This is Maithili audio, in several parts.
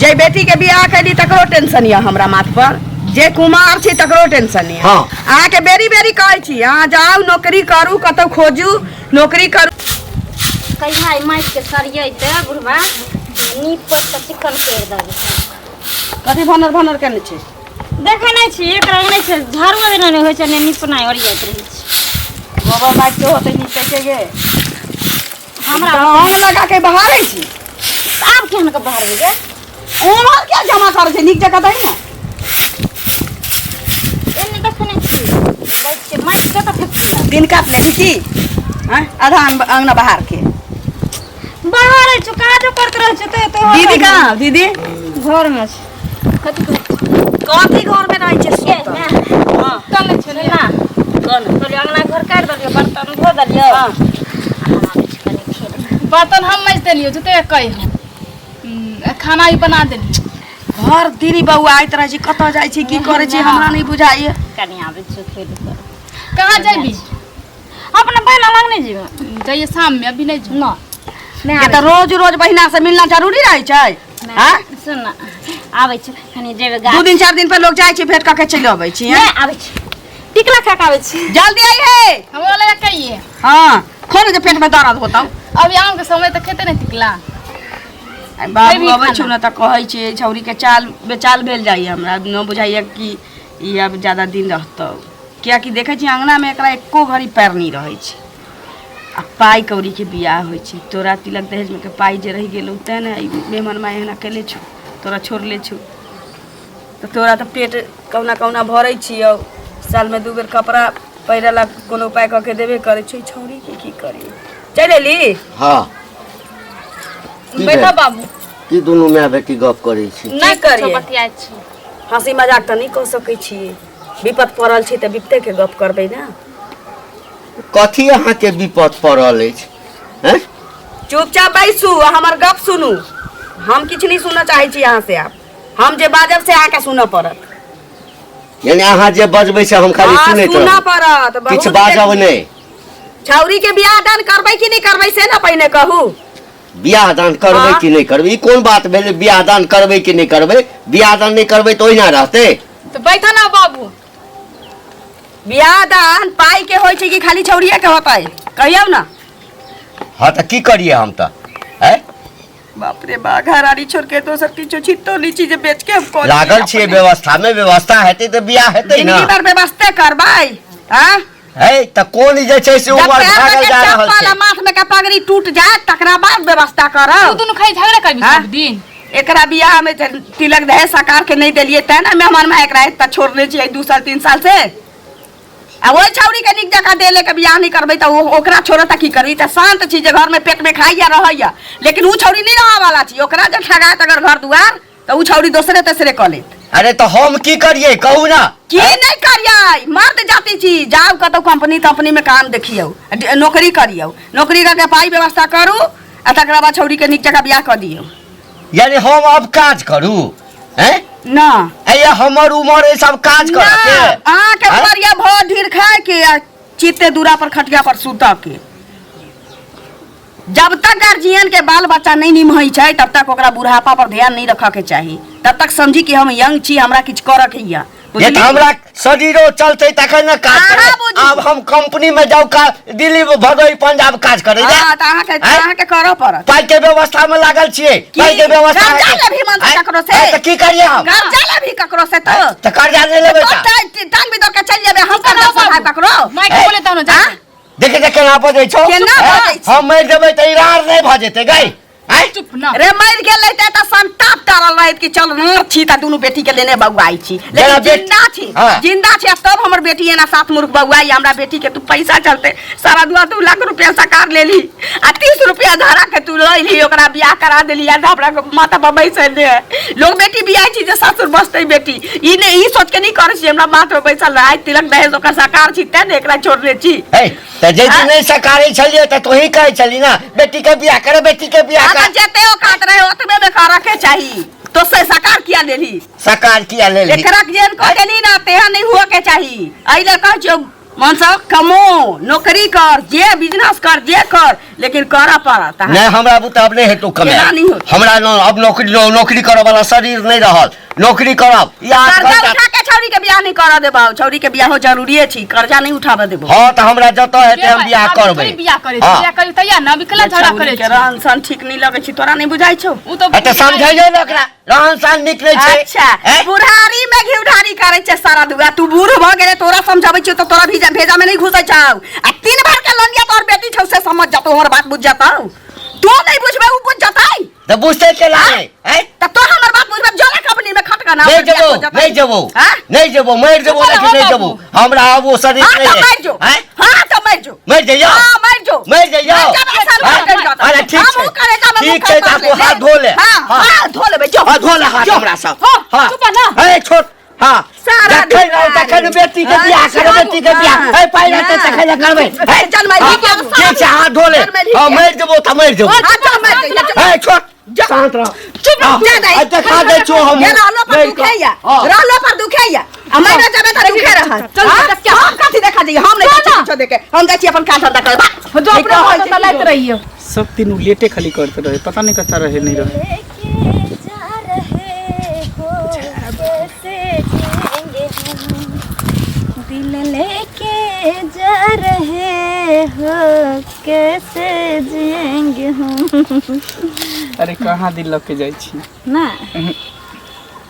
जे बेटी के बियाह कैली तकरो टेंशन यऽ हमरा माथ पर, जे कुमार छी तकरो टेंशन यऽ। हाँ। अहाँके बेरी बेरी कहै छी, अहाँ जाउ नौकरी करू, कतौ खोजू नौकरी करू। कहिया ई माटि के सरियेतै बुढ़बा, नीप पोति कऽ चिक्कन करि देबै। कथी भनर भनर केने छै? देखै नहि छी, एक रंग नहि छै, झाड़ुओ देना नहि होइ छै, नहि निपनाइ ओरियाइत रहै छै। गोबर माटि के होतै नीपै के गे। हमरा तऽ अंग लगा के बहारै छी। आब केहन के बहारबै गे? ओमहर किया जमा करै छै, नीक जकाँ दही ने। एने देखै नहि छी, दै छियै माटि कतऽ फेकतियै? दिन काट लेबही की? आँय, आधा अंगना बहार के। बाहर छौ, काजो करैत रहै छौ तऽ तो। दीदी कहाँ? दीदी घर में छै। कथी कहै छी? कथी घर में रहै छै? ये सुतल। माय, हाँ। कने छै ना? कोन? कहलियै अंगना घर काटि देलियै, बर्तन धो देलियै। हाँ। आ हम आबै छी कनि खेल। बर्तन हम माजि देलियौ, जते कहि हम खाना भी बना देलियौ। भर दिन बौआइत रहै छी, कतऽ जाइ छी, की करै छी, हमरा नहि बुझाइए। कनि आबै छी खेल कऽ। कहाँ जेबी? अपना बहिना लग नहि जेबै? जाइए शाम में, अभी नहीं जो। ना। ये तऽ रोज रोज बहिना से मिलना जरूरी रहै छै? आँ? सुन ना, आबै छी कनि जेबै गाछ। 2 दिन 4 दिन पर लोग जाइ छै, भेंट कऽ के चलि अबै छी। नहि, आबै छी, टिकला खा के आबै छी। जल्दी आई हे। हमरा लगा कहिए। हाँ, खो ने जे पेट में दर्द होतौ। अभी आम के समय तऽ खेते नहीं टिकला। आइ बाबू खेबही अबै खाना। छौ ने तऽ कहै छै छौरी के चाल बेचाल भेल जाइए, हमरा न बुझाइए कि ई आब ज्यादा दिन रहतौ, कियाकि देखै छी अङ्गनामे एकरा एको घड़ी पैर नहि रहै छै। आ पाइ कौड़ीके बियाह होइ छै, तोरा तिलक दहेजमे के पाइ जे रहि गेलौ तेँ ने ई मेहमान माय एहना केले छौ, तोरा छोड़ले छौ। तऽ तोरा तऽ पेट कहुना कहुना भरै छियौ, सालमे 2 बेर कपड़ा पहिरै ला कोनो उपाय कऽ के देबे करै छै। छौड़ीके की करी? चलि एली? हाँ। की बैठो भेल? बाबू। की दुनू माय बेटी गप करै छी? नहि की करियै? कुछो, बतियाइ छी। हँसी मजाक तऽ नहि कऽ सकै छियै, विपत पड़ल छी तऽ विपतेके गप करबै ने। कथी अहाँके विपत पड़ल अछि? हैं? चुपचाप बैसू आ हमर गप सुनू। हम किछु नहि सुनऽ चाहै छी अहाँ से। आब हम जे बाजब से अहाँके सुनऽ पड़त। यानी अहाँ जे बजबै से हम खाली हाँ, सुनैत सुनऽ रहब, पड़त। बहुत किछु बाजब नहि। छौरी के बियाह दान करबै कि नहि करबै से ने पहिने कहू। बियाह दान करबै हाँ। कि नहि करबै? ई कोन बात भेलै, बियाह दान करबै कि नहि करबै? बियाह दान नहि करबै तऽ ओहिना रहतै? तऽ बैठो ना बाबू। बियाह दान पाइ के होइ छै कि खाली छौड़िए के होतै, कहियौ ने। हाँ तऽ की करियै हम तऽ? हैं? बाप रे बा, घरारी छोड़ के दोसर किछो छितो ली छी जे बेच के हम कऽ लियै लागल छियै अपने। व्यवस्था मे, व्यवस्था हेतै तऽ बियाह हेतै ने। जिंदगी भर व्यवस्थे करबै? आँ? है तऽ कोन जे छै से जब उमर पैर में भागल के जा रहल चप्पल छै। आ माथ में के पगड़ी टूट जाए तकरा बाद व्यवस्था तू करब। दुनू खाली झगड़ा करबी हाँ? सब दिन। एकरा बियाह में जे तिलक दहेज सकार के नहीं देलिए तें ना मेहमान में एकरा एतऽ छोड़ने छियै 2 साल 3 साल से। आ ओहि छौड़ी के नीक जकाँ देले के बियाह नहीं करबै तऽ ओकरा छोड़त तऽ की करी? तऽ शांत छी जे घर में पेट में खाइया रहैया, लेकिन उ छौड़ी नहीं रहऽ वाला छी। ओकरा जे ठगायत अगर घर दुआर तऽ उ छौड़ी दोसरे तेसरे कऽ लेत। अरे तऽ हम की करियै कहू ना? की नहीं करियै, मर्द जाति छी, जाउ कतौ कंपनी तम्पनी में काम देखियौ, नौकरी करियौ, नौकरी करके पाइ व्यवस्था करू आ तकरा बाद छौड़ी के नीक जकाँ बियाह कऽ दियौ। यानी हम अब काज करू? हैं? ना। ए हमर उमर ई सब काज करऽ के? अहाँके आँय? उमर यऽ भर ढीर खाय के आ चित्ते दूरा पर खटिया पर सुतऽ के। जब तक गार्जियन के बाल बच्चा नहीं निमहै छै तब तक ओकरा बुढ़ापा पर ध्यान नहीं रखऽ के चाही। तब तक समझी कि हम यंग छी, हमरा किछु करऽ के यऽ। ये तऽ हमरा शरीरो चलतै तखन ने काज अहाँ करबै। बुझू। आब हम कंपनी में जाउ का दिल्ली में भदोही पंजाब काज करै जा? हाँ, तऽ अहाँके आँय? अहाँके करऽ पड़त। पाइ के व्यवस्था में लागल छियै, की? पाइ के व्यवस्था कर्जा हेतै। लेबही मन से आँय? ककरो से? आँय, तऽ की करियै हम? कर्जा लेबही ककरो से तो? आँय, तऽ कर्जा नहि लेबै तो तऽ? टांग भी दऽ के चलि जेबै, हम कर्जा सधायब ककरो? माइक बोले तहन जा। आँय? देखे देखे केना बजै छौ? केना आँय? बजै छी? हम मरि जेबै तऽ इरार नहि भऽ जेतै गै? आँय? चुप ना। रे मरि गेल रहितै तऽ संताप टरल रहैत कि चल मार छी तऽ दुनू बेटी के लेने बौआइ छी, जेना लेकिन जिंदा छी। हाँ। जिंदा छी आ तब हमर बेटी एना सात मूर्ख बौआइ। हमरा बेटी के तू पैसा चलते 2.25 लाख रुपया सरकार लेली आ 30 रुपया धरा के तू लैली, ओकरा बियाह करा देली आ हमरा माथा पर बैसल दे। लोग बेटी बियाह छी जे सासुर बसतै बेटी, ई नहि ई सोच के नहि करै छी हमरा माथ पर बैसल रहै। तिलक दहेज ओकर सरकार छी तें ने एकरा छोड़ने छी। हे तऽ जे दिन नहि सकारै छलियै तऽ तोही कहै छली ना बेटी के बियाह करे, बेटी के बियाह हाँ, कर। तऽ जते औकात रहे ओतबे में करऽ के चाही, तो से सकार किया लेली? सकार किया लेली? एकरा जेहन कह देली ना तेहन नहीं हुआ के चाही। एहि लेल कहै छियौ मन से कमो, नौकरी कर, जे बिजनेस कर, जे कर, लेकिन करऽ पड़त। नहीं, हमरा बुते अब नहीं हेतौ कमाए। केना नहीं होतौ? हमरा न अब नौकरी नौकरी करऽ वाला शरीर नहीं रहल। नौकरी करब ई आठ कर्जा घंटा। उठा के छौरी के बियाह नहीं करऽ देबौ। छौरी के बियाहो जरूरिये छी, कर्जा नहीं उठाबऽ देबौ। हाँ, तऽ हमरा जतऽ हेतै हम बियाह अभी करबै। थोड़ी बियाह करै छी? हाँ। बियाह करी तैया ना, अभी केला झगड़ा छौरी करै के छी? रहन सहन ठीक नहीं लगै छी तोरा, नहीं बुझाइ छौ? उ तऽ आ तऽ समझैयौ ने ओकरा, रहन सहन नीक नहि छै। अच्छा। हैं? बुढ़ारी में घी उधारी करै छै सारा दुआ। तू बूढ़ भऽ गेले, तोरा समझाबै छियौ तऽ तोरा भेजा भेजा में नहीं घुसै छौ। आ तीन बार के लंगिया तोहर बेटी छौ, से समझ जतौ, हमर बात बुझ जतौ। तू नहीं बुझबे, उ बुझ जतै। तऽ बुझतै केला नहि, हैं? तऽ तो हमर बात बुझबे, जोला कंपनी में खटका ना नहीं जेबो, नहीं जेबो। हाँ? नहीं जेबो, मरि जेबो, चुप लेकिन रहो नहीं बाबू। जेबो। हमरा आब ओ शरीर हाँ नहीं तो है। मर जो। हैं? हाँ तो मर जो। मरि जइयो। हाँ मर जो। मरि जइयो। मर जाबे, साल हाँ? भर करि जाता। अरे ठीक हम छै। उ करे जाबे, ठीक मुँह छै, कर तऽ ले। तू हाथ धो ले। हाँ, हाँ। हाँ, धो लेबै, जो। हाँ, धो ले हाथ जो। हमरा सब। हाँ, हाँ। चुप ना। ए छोट, हाँ। सारा जखन दिन रहू तखन बेटी के बियाह अच्छा, करबै, बेटी के बियाह। हाँ। ए पाइ रहतै हाँ। तखन करबै। ए, चल मरि हाँ, के आब सारा ठीक छै, हाथ धो ले। चल मरि हाँ, के। मरि जेबो तऽ मरि जेबो। हाँ, चल मरि जो, चल। ए छोट, शांत रह। चुप रह, जा दे। आ देखा दै छौ हम। ये रहलो पर मरि कऽ। दुखैया, हाँ। रहलो पर दुखैया, आ मरे जेबै तऽ दुखे रहत। चल, हाँ? चल, हम कथी देखा जइयै? हम नहि जाइ छी किछो देखे। हम जाइ छी अपन काज धंधा करऽ। बा। जो अपने कहै मन छै से लाइत रहियो। सब दिन उ लेटे खाली करते रहे, पता नहीं कता रहे नहीं रहे। लेके जा रहे हो, कैसे जिएंगे हम? दिल लेके जा रहे हो, कैसे जिएंगे हम? अरे कहाँ दिल लग के जाइ छी? ना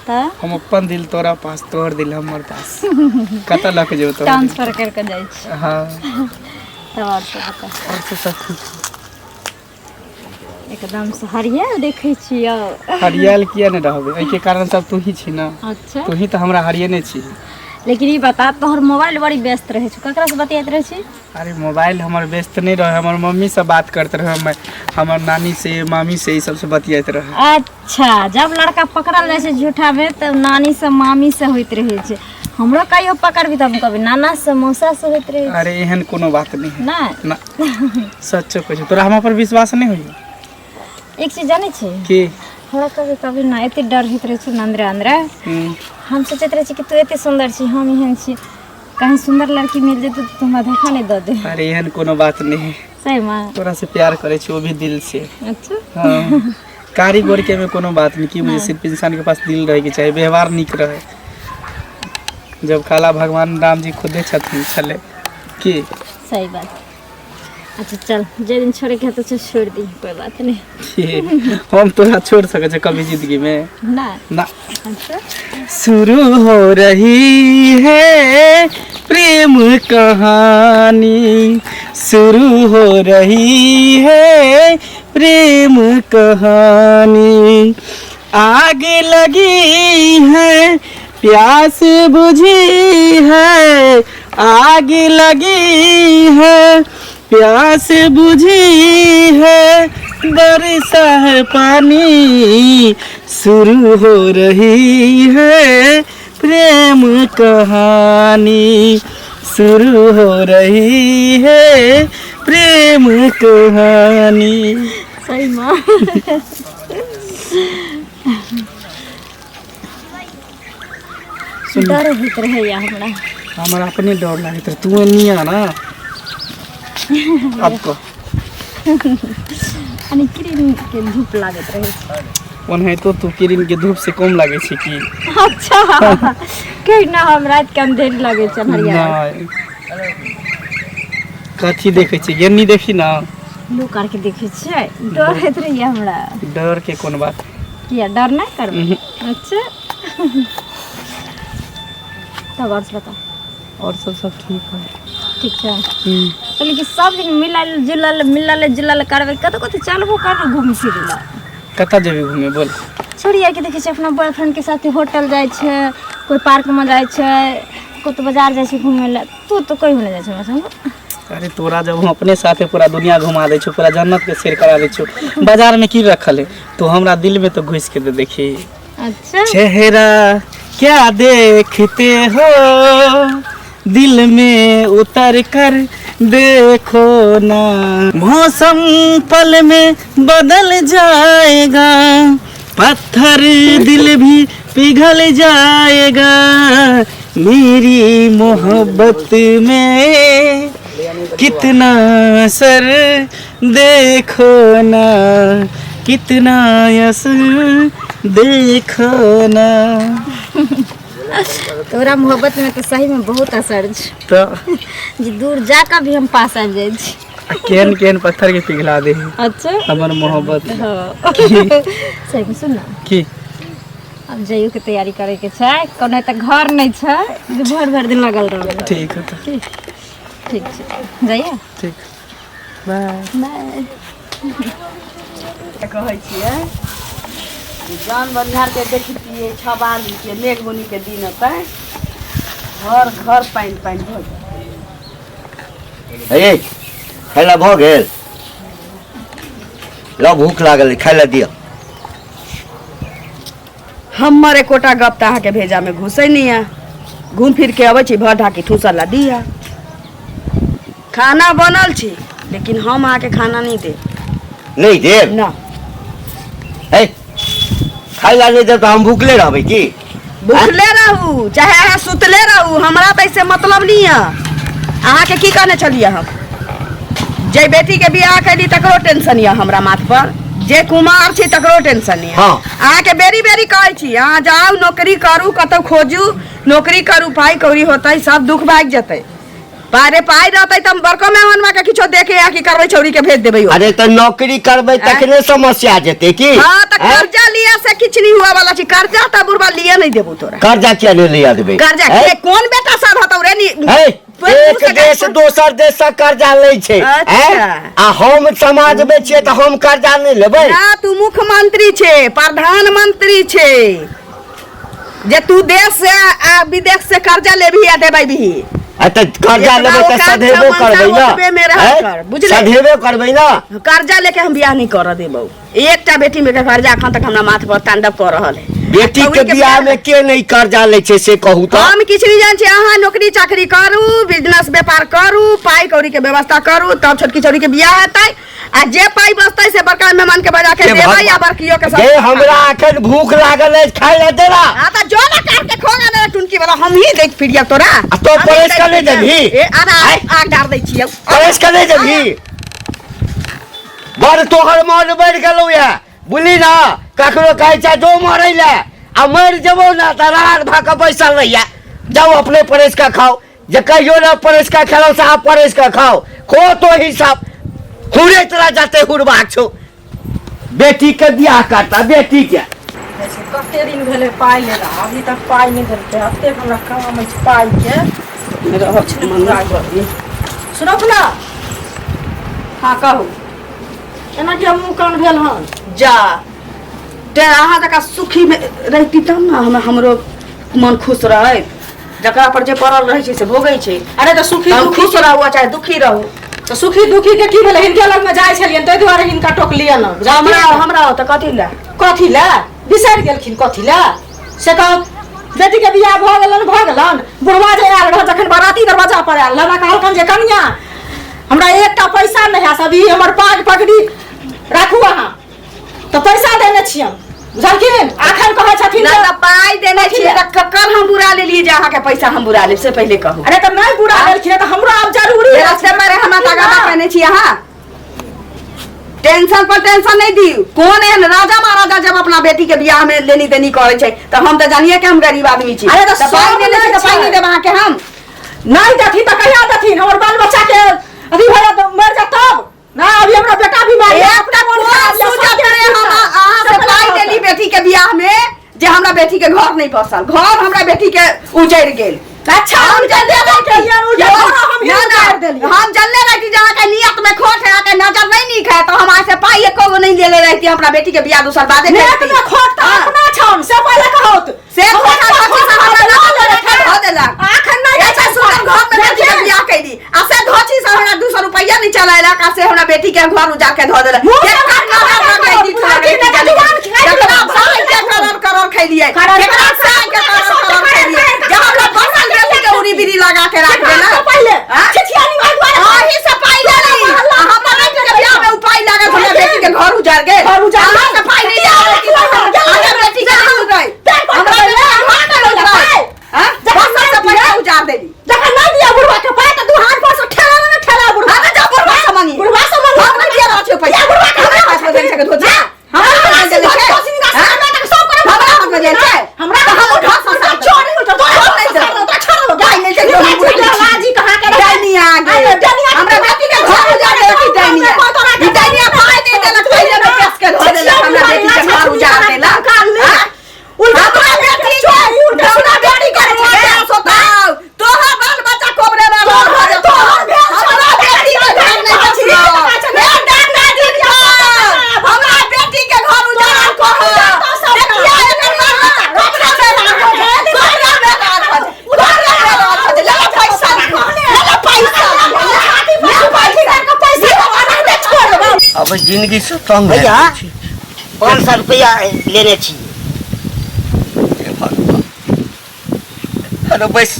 तऽ हम अपन दिल तोरा पास, तोहर दिल हमर पास, कतऽ लऽ के जेबो तोहर दिल? ट्रांसफर करके जाइ छी। हाँ। तब आओर सब बता। और सब सब ठीक। एकदम से हरियल देखै छियौ। हरियल किया नहि रहबै? एहिके कारण सब तू ही छी ना। अच्छा। तू ही तऽ हमरा हरियने छी। लेकिन ई बता, तोहर मोबाइल बड़ी व्यस्त रहै छौ, ककरा से बतियाइत रहै छी? अरे मोबाइल हमर व्यस्त नहीं रहे, हमर मम्मी से बात करते रहे, हम हमर नानी से, मामी से, ई सब से बतियाइत रहे। अच्छा, जब लड़का पकड़ल जाइ छै झूठा में तब नानी से मामी से होइत रहै छै। हमरो कहियो पकड़बी तऽ हम कहबै नाना से मौसा से होइत रहै छै। अरे एहन कोनो बात नहीं है। ना। ना, सच्चो कहै छी, तोरा हमरा पर विश्वास नहीं होइए? एक चीज जानै छी? की? हमरा कभी कभी ना एते डर होइत रहै छै ने अंदरे अंदरे। हम सोचैत रहै छी कि तू एते सुन्दर छी, हम एहन छी, कहीं सुन्दर लड़की मिल जेतै तऽ तू हमरा धोखा नहि दऽ दे। अरे एहन कोनो बात नहीं है। सही में? तोरा से प्यार करे छी, वो भी दिल से। अच्छा। हाँ, कारी गोर के में कोनो बात नहीं की मुझे, सिर्फ इंसान के पास दिल रहे के चाहिए, व्यवहार निक रहे। जब काला भगवान राम जी खुदे छथिन छले की। सही बात। अच्छा चल, जे दिन छोड़े के हेतौ से छोड़ दी, कोई बात नहीं। कि हम तोरा छोड़ सके छे कभी जिंदगी में? ना। ना। अच्छा। शुरू हो रही है प्रेम कहानी, शुरू हो रही है प्रेम कहानी, आग लगी है प्यास बुझी है, आग लगी है प्यास बुझी है, बरसा है पानी, शुरू हो रही है प्रेम कहानी, शुरू हो रही है प्रेम कहानी। सही में डर होइत रहैया हमरा। हमरा अपने डर लागैत रहे, तू एनी आ ना अब कह। अनि क्रीम के धूप लागैत रहै छै। ओनाहितो तू किरिन के धूप से कम लागै छै की? अच्छा, कहि ना, हम राति के अंधेरी लगै छै अन्हरिया। नहि, कथी देखै छी? गेन्नी देखी ना। लोक आर के देखै छियै, डर होइत रहैया हमरा। डर के कोन बात? किया डर नहि करबै? अच्छा, तब आओर बता। और सब सब ठीक है। ठीक छै। कहली कि सब दिन मिलल जुलल मिलल जुलल करबै, कतौ कतौ चलबो करबै घूम फिरै लए। कतऽ जेबी घूमे, बोल? छोड़ी आरके देखै छै अपना बॉयफ्रेंड के साथे होटल जाइ छै, कोइ पार्क मे जाइ छै, कतौ बाजार जाइ छै घूमै लए, तू तऽ कहियो नहि जाइ छै हमरा संग। अरे तोरा जब हम अपने साथे पूरा दुनिया घुमा दै छौ, पूरा जन्नत के सैर करा दै छौ, बाजार में की रखल है? तू हमरा दिल में तो घुस के दे देखी। अच्छा। चेहरा क्या देखते हो, दिल में उतर कर देखो ना, मौसम पल में बदल जाएगा, पत्थर दिल भी पिघल जाएगा, मेरी मोहब्बत में कितना असर देखो ना, कितना असर देखो ना। तोरा मोहब्बत में तो सही में बहुत असर छै तऽ जे दूर जा कऽ भी हम पास आबि जाइ छी। केहन केहन पत्थर के पिघला दे है अच्छा हमर मोहब्बत। हाँ। सही में सुन ना की अब जाइयो के तैयारी करे के छै, कोनो तऽ घर नहि छै जे भरि भरि दिन लगल रहबै। ठीक है तऽ ठीक छै, जाइए। ठीक, बाय बाय। कहै छियै जन बनिहार के देखतियै छबाली के मेघ बुनी के दिन होतै, घर घर पानि पानि भऽ जेतै। हे खाय लए भऽ गेल? ल भूख लागल खाय लए दिअ। हमर एकोटा गप तऽ अहाँके भेजामे घुसै नहि यऽ। घूम फिर के अबै छी, भर ढाकी ठूसल ला दिअ। खाना बनल छी लेकिन हम अहाँके खाना नहि देब। नहि देब? ना। हे खाय ला नहि देब तऽ हम भूखले रहबै की? भूखले रहू चाहे अहाँ सुतले रहू, हमरा तऽ ऐसे मतलब नहीं है। अहाँके की कहने छलियै हम? जे बेटी के बियाह कैली तकरो टेंशन यऽ हमरा माथ पर, जे कुमार छी तकरो टेंशन यऽ। हाँ। अहाँके बेरी बेरी कहै छी, अहाँ जाउ नौकरी करू, कतौ खोजू नौकरी करू, पाइ कौड़ी होतै सब दुख भागि जेतै। पारे पाइ रहतै तऽ हम बड़को मेहमानवा के किछो देके या की करबै, छौड़ी के भेज देबै। अरे तऽ नौकरी करबै तखने समस्या जेतै की? हाँ तऽ आँय? कर्जा लिया से किछु नहीं हुआ वाला छी। कर्जा तऽ बुढ़बा लिया नहीं देबू तोरा। कर्जा किया नहीं लिया देबै? कर्जा आँय? के कोन बेटा साथ हतौ रे नी? है? तोर एक मुँह से देश गाली दोसर देश से कर्जा लै छै। अच्छा। आँय? आ हम समाज में छियै तऽ हम कर्जा नहि लेबै? ना, तू मुख्यमंत्री छे, प्रधानमंत्री छे, जे तू देश से आ विदेश से कर्जा लेबही आ देबै भी। आ तऽ कर्जा एतना लेबै तऽ औकात सधेबो छौ, करबै मनसा ना। ओतबे में रहल आँय? कर, बुझले? सधेबो करबै ना। कर्जा लेके हम बियाह नहीं करऽ देबौ। एकटा बेटी में के कर्जा एखन तक हमरा माथ पर तांडव कऽ रहल है। बेटी के छौड़ी के बियाह में के नहीं कर्जा लै छै से कहू तऽ? हम किछु नहीं जान छी। अहाँ नौकरी चाकरी करू, बिजनेस व्यापार करू, पाइ कौड़ी के व्यवस्था करू, तब छोटकी छौड़ी के बियाह हेतै आ जे पाइ बचतै से बड़का मेहमान के बजा के हे देबै भगवान। आ बड़कियो के सब। गे हमरा अखन भूख लागल अछि, खाय लए देला। हाँ तऽ जो ना काट के खोगा ना टुनकी वाला, हम ही देख फिरिया तोरा। आ तो हम ही परेश दैत के नहि फिरिया। देबही? ए आधा आँय? आग डार दै छियौ। परेश के नहि देबही? बड़ तोहर मन बढ़ि गेलौ ये, बुझली ना? ककरो कहै छै जो मरै लए आ मरि जेबौ ना तऽ राड़ भऽ कऽ बैसल रहिया। जाउ अपने परेश के खाउ, जे कहियो ना परेश के खेलौ से आब परेश के खाउ। खो तो ही सब हुरे तोरा जते हुरबाक छौ। बेटी के बियाह करता बेटी के। कते दिन भेलै पाइ लेला, अभी तक पाइ नहि देलकै। एतेक हमरा काम अछि पाइके। सुनब ने? हाँ कहू। एना कि हम मुँह कान भेल हन? जा ते अहाँ जकाँ सुखी में रहती तब ने हम हमरो मन खुश रहै। जकरा पर जे पड़ल रहै छै से भोगै छै। अरे तऽ सुखी हम दुखी खुश रहू आ चाहे दुखी रहू। तऽ सुखी दुखी के की भेलै? हिनके लगमे जाइ छलियनि ताहि दुआरे हिनका टोकलियनि हन। हमरा हमरा ओतऽ कथी लए? कथी लए बिसरि गेलखिन? कथी लए से कहू? बेटी के बियाह भऽ गेलनि, भऽ गेलनि। बुढ़वा जे आयल रहै जखन बराती दरवाजा पर आयल, हमरा कहलकनि जे कनिया हमरा एकटा पैसा नहि है, सब ई हमर पाग पगड़ी राखू अहाँ। तऽ पैसा देने छियनि, बुझलखिन? अखन कहै छथिन ना जे तऽ पाइ देने कथी छियै लए? तऽ ककर हम बुरा लेलियै जे अहाँके पैसा हम बुरा लेब से पहिले कहू। अरे तऽ नहि बुरा लेलखिन तऽ हमरो आब जरूरी जे रस्ते पर हमरा तगादा केने छी अहाँ। टेंशन पर टेंशन नहीं दियौ। कोन एहन राजा महाराजा जब अपना बेटी के बियाह में लेनी देनी करे छै तऽ हम तऽ जानिए के हम गरीब आदमी छी। अरे तऽ तऽ पाइ सब देने छी नहि तऽ पाइ छै। नहि देब अहाँके हम? नहि देथिन तऽ कहिया देथिन? हमर बाल बच्चा के अथी भऽ जायत, मरि जायत तब ना। अभी हमरा बेटा बीमार है, एकटा अपना मोन कोन खराब यऽ, सूझत सबके रे हम अहाँ से सबके पाइ लऽ देली बेटी के बियाह में जे हमरा बेटी के घर नहीं बसल, घर हमरा बेटी के उजड़ गेल। अच्छा, हम हम जनले जनले रही रहियै, उजड़ यौ, घर हम ही ना, ना, उजाड़ि देलियै। हम जनले रही जे अहाँके नियत में खोट है, अहाँके नजर नहीं नीक है, तो हम अहाँ से पाइ एको गो नहीं लेले रहती, अपना बेटी के बियाह दोसर बादे नेत करती। में खोट तऽ हाँ। अपना छौन से पहिले कहौत। से हमरा खोट खोट खोट हमरा हमरा लऽ लऽ लेलक, लेलक, धऽ देलक। आखन नहि एते सुंदर घर में बेटी के बियाह कैली आ से धोची से हमरा 200 रुपया नहीं चलेलक आ से हमरा बेटी के घर उजाड़ के धऽ देलक। मुँह केकरा से नजर बात लग गई, करो, दिख लग गई, बुझलखिन जानी। नहि, जुबान खाइ केकरा गेलौ, भाई के करोड़ करोड़ खैलियै, करोड़ केकरा करोड़ साग के करोड़ करोड़ खैलियै, करोड़ जे हमरा बसल बेटी के उड़ी बिड़ी लगा के राख देलक। पहिले हाँ? छिछियानी ओहि दुआरे अही से पाइ लेली आ हमरा बेटी के बियाह में उपाय लागल, हमरा बेटी के घर उजाड़ गेल। घर उजाड़ गेल। अहाँ के पाइ नहीं आबै कि हमरा बेटी के नहीं उजड़ै, हमरा बेटी के घर नहीं उजड़ै। हाँ? बसल से पहिले आब जिंदगी से तंग भैया आबि गेल छी। 500 रुपैआ लेने छी। हे भगवान। अरे बैस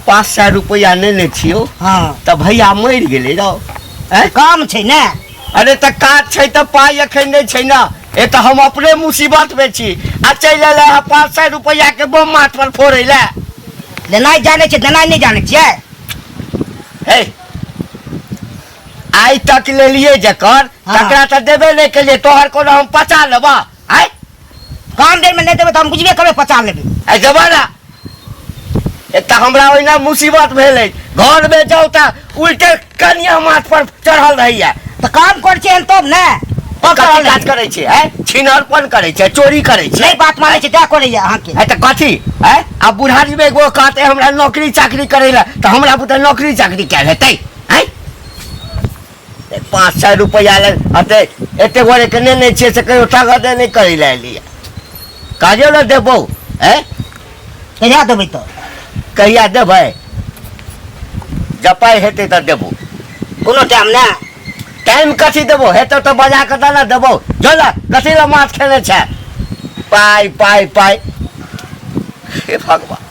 500 रुपैआ लेने छियौ। हाँ। तऽ भैया मरि गेलै रौ। आँय? काम छै ने। अरे तऽ काज छै तऽ पाइ एखन नहि छै ने। ए तऽ हम अपने मुसीबत में छी आ चलि एलै हँ 500 रुपैआ के बम माथ पर फोड़ै लए। लेनाइ जानै छै, देनाइ नहि जानै छियै। हे आइ तक लेलियै जकर हाँ। तकरा तऽ देबे नहि केलियै, तोहर कोनो हम पचा लेबह? आइ काम देर में नहि देबै तऽ हम बुझबे करबै पचा लेबै। आइ देबह ने। एक तऽ हमरा ओहिना मुसीबत भेल अछि, घरमे जाउ तऽ उल्टे कनिया माथ पर चढ़ल रहैया। तऽ काम करै छियै तब ने। कथी काज करै छै? आँय, छिनरपन करै छै, चोरी करै छै। नहि बात मानै छै तैं करैया अहाँके। आँय तऽ कथी? आँय, आब बुढ़ारीमे एगो कहतै हमरा नौकरी चाकरी करै लए तऽ हमरा बुते नौकरी चाकरी कयल हेतै? आँय, 500 रुपैआ लए एते एते गोरेके नेने छियै से कहियो तगदे नहि करै लए एलियै। काजो ने देबौ। आँय, कहिया देबै तऽ? कहिया देबै? जब पाइ हेतै तऽ देबौ। कोनो टाइम ने? टाइम कथी देबौ? हेतौ तऽ बजा कऽ तऽ ने देबौ। जो ने, कथी लए माछ खेने छै? पाइ पाइ पाइ। हे भगवान,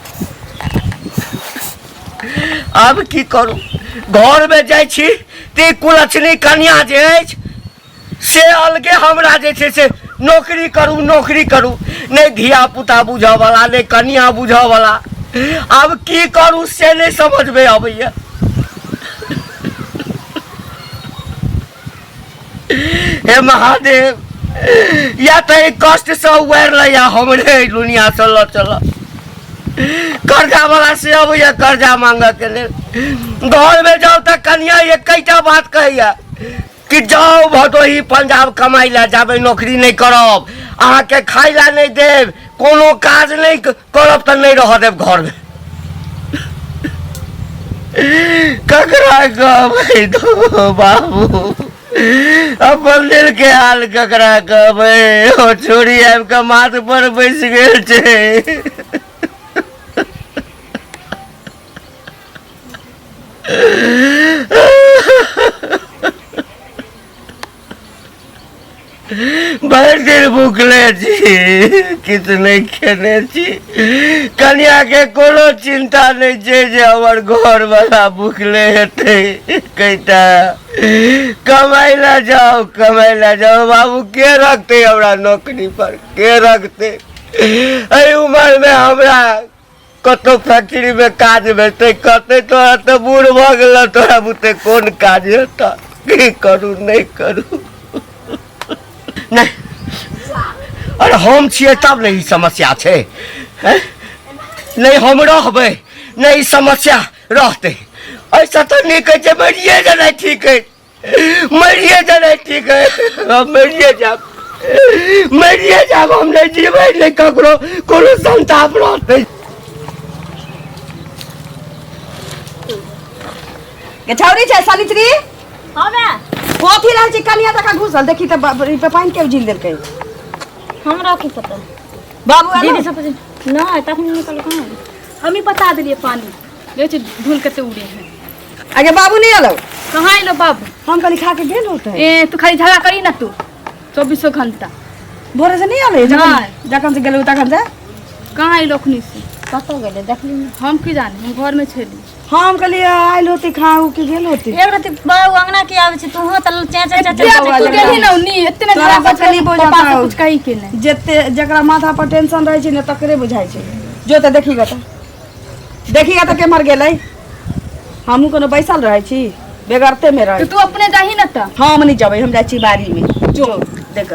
आब की करू? घरमे जाइ छी ते कुलक्षणी कनिया जे अछि से अलगे हमरा जे छै से नौकरी करू नौकरी करू, नहि धिया पुता बुझऽवला, नहि कनिया बुझऽवला। आब की करू से नहि समझमे अबैया। हे महादेव, या तऽ एहि कष्टसँ उबारि लैया हमरे एहि दुनियासँ लऽ चल। कर्जा वाला से अबैया कर्जा मांगऽ के लेल। घरमे जाउ तऽ कनिया एकैटा बात कहैया कि जाउ भदोही पंजाब कमाइ लए, जाबे नौकरी नहि करब अहाँके खाइ लए नहि देब, कोनो काज नहि करब तऽ नहि रहऽ देब घरमे। ककरा कहबै दो बाबू अपन दिल के हाल? ककरा कहबै? ओ छोरी आबि कऽ माथ पर बैस गेल छै। भरि दिन भूखले छी, किछु नहि खेने छी। कनियाके कोनो चिन्ता नहि छै जे हमर घरवला भूखले हेतै। कहिता कमाइ लए जाउ, कमाइ लए जाउ। बाबू, के रखतै हमरा नौकरी पर? के रखतै एहि उमरमे हमरा? कतौ फैक्ट्रीमे काज भेटतै? कहतै तोरा तऽ बूढ़ भऽ गेल, तोरा बुते कोन काज हेतऽ? की करू, नहि करू? नहि, अरे हम छियै तब ने ई समस्या छै। हैं? नहि हम रहबै, नहि ई समस्या रहतै। एहिसँ तऽ नीक अछि जे मरिए जेनाइ ठीक अछि, मरिए जेनाइ ठीक अछि। हम मरिए जायब, मरिए जायब, हम नहि जीबै, नहि ककरो कोनो संताप रहतै। गे छौरी छै सनिचरी। हाँ बे। कथी रहै छै कनिया तका घुसल? देखी तऽ बाप रे, ई पे पानि के उझिल देलकै? हमरा की पता। बाबू आलो? दीदी सब पूछ नहीं तखन निकल कहाँ। हम ही बता देलिए पानी देखै छी धूल कते उड़े है। आगे बाबू नहीं आलो? कहाँ एलो बाबू? हम कहली खा के गेल होते। ए तू खाली झगड़ा करी ना तू चौबीसों घंटा। भोरे से नहीं आले? नहीं। जखन से गेलो तखन से कहाँ एलो अखनी से? कतौ गेलै देखली नहीं। हम की जाने, हम घर में छली। हम कहली आयल होती खाऊ के गेल होती। एक राति बाबू अंगना के आबै छै तू तऽ चे चे चे चे। तू गेली ना उनी एते ना तोरा झगड़ा सबके नहीं कर, बुझाता पापा से हौ। कुछ कही के नहीं। जते जकरा माथा पर टेंशन रहै छै ने तकरे बुझाइ छै। जो तऽ देखी ग, तऽ देखी ग तऽ केम्हर गेलै। हमहूँ कोनो बैसल रहै छी, बेगरते में रहै। तो तू अपने जाही ना तऽ। हम नहीं जेबै, हम जाइ छी बाड़ी में। जो देख।